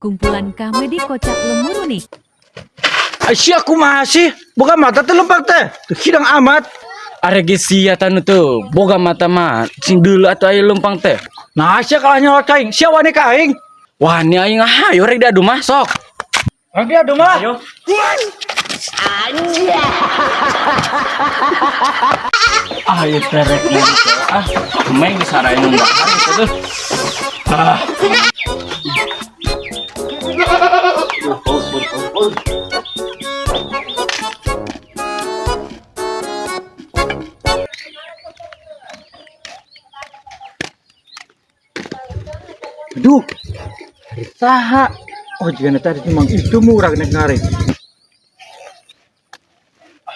Kumpulan komedi kocak Lemur Unik. Ay, siya kumaha sih? Boga mata teh lempang teh. Teu hidang amat. Are ge sia tanu teu boga mata mah sing deuleu atuh aya lempang teh. Nah, sia kalah nyolot ka aing. Sia wani ka aing. Wah, ni aing hayo rek diadu mah sok. Rek diadu mah. Ayo. Ah, ieu teh rek ah, main sarai nu tuh. Ah. Aduh. Ari saha? Oh, jigana tadi memang itu murah nek ngarit.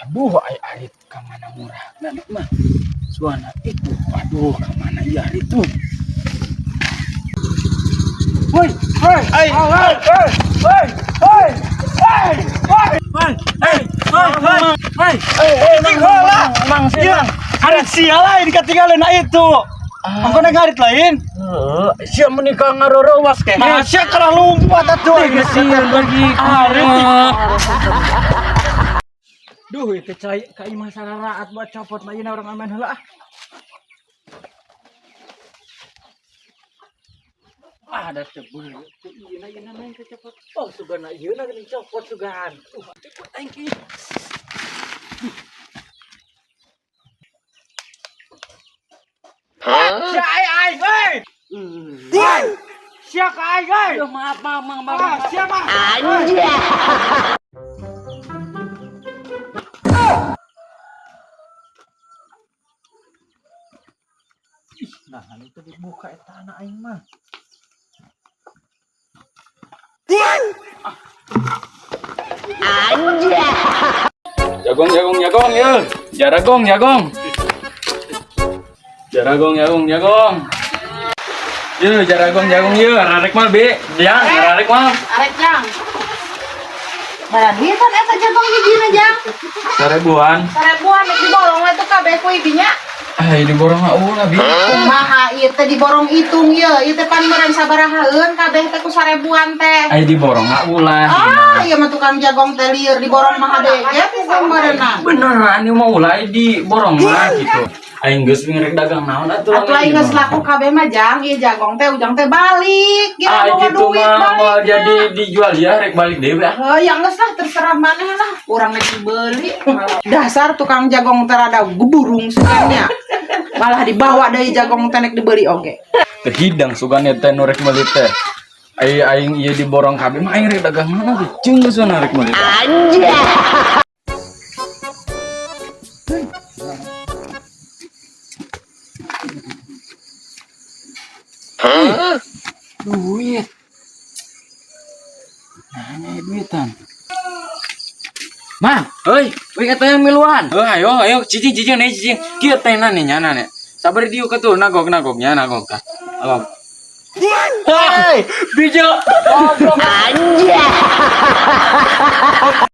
Aduh, ai arit ka mana murah mah. Suana itu. Aduh, ka mana ieu arit tuh. Woi, woi, ai, woi, woi, woi, woi, woi, woi, woi, woi, woi, woi, mang, mang, Mang, sih, Iya, mang. arit sia lain ketinggalan itu. Angko nek ngarit lain. Heeh, sia menikah ngarorowas keh. Nah, sia kalah lompat atuh. Kesian bagi Arit. Duh, itu cai ka imah sararaat buat copot mah ieu urang aman heula ah. Ah, ada teu beuleuh. Teu ieu na ieu na teh copot. Oh, sugana ieu na geuning copot sugan. Copot aing ki. Sia ai aing euy. Woi. Sia ka aing euy. Aduh, maaf, maaf, maaf, maaf. Ah, sia mah. Ih, nah itu dibuka eta anak aing mah. Jagong, jagong, jagong, ya. Jaragong, jagong. Jaragong, jagong, jagong. Ye, jaragong, jagong, ye. Rarek mah, Bi. Jang, rarek mah. Arek jang. Bayar duitan eta jagong hijina jang. Sarebuan. Sarebuan rek diborong we tuh kabeh ku ibinya. Ah, ini borong mah ulah, Bi. Kumaha ieu teh diborong hitung ye, ieu teh pan meureun sabarahaeun kabeh teh ku sarebuan teh. Ay, diborong mah ulah. Ah, ieu mah tukang jagong teh lieur diborong mah hade ge ku meureunna. Beneran ini mau ulah diborong mah gitu. Aing geus rek dagang naon atuh. Atuh lain geus laku kabeh mah jang, ieu jagong teh ujang teh balik. Ah, Gila bawa gitu duit mah balik. mau jadi dijual ya rek balik deui ah. Oh, ya geus lah terserah maneh lah. Urang rek dibeli. Dasar tukang jagong teh rada geburung sugannya. Malah dibawa deui jagong teh nek dibeli oge. Teu hidang sugan teh nu rek meuli teh. Ai aing ieu diborong kabeh mah aing rek dagang mana ge ceung geus rek meuli. Hah? Duit. Nah, duitan. Mang, euy, euy katanya miluan. Heuh, ayo, ayo, cicing, cicing nih, cicing. Kieu teh na nih nyana nih. Sabar dieu ka tuh nagok nagoknya nagok ka. Nagok. Hei, Bijo. anjir.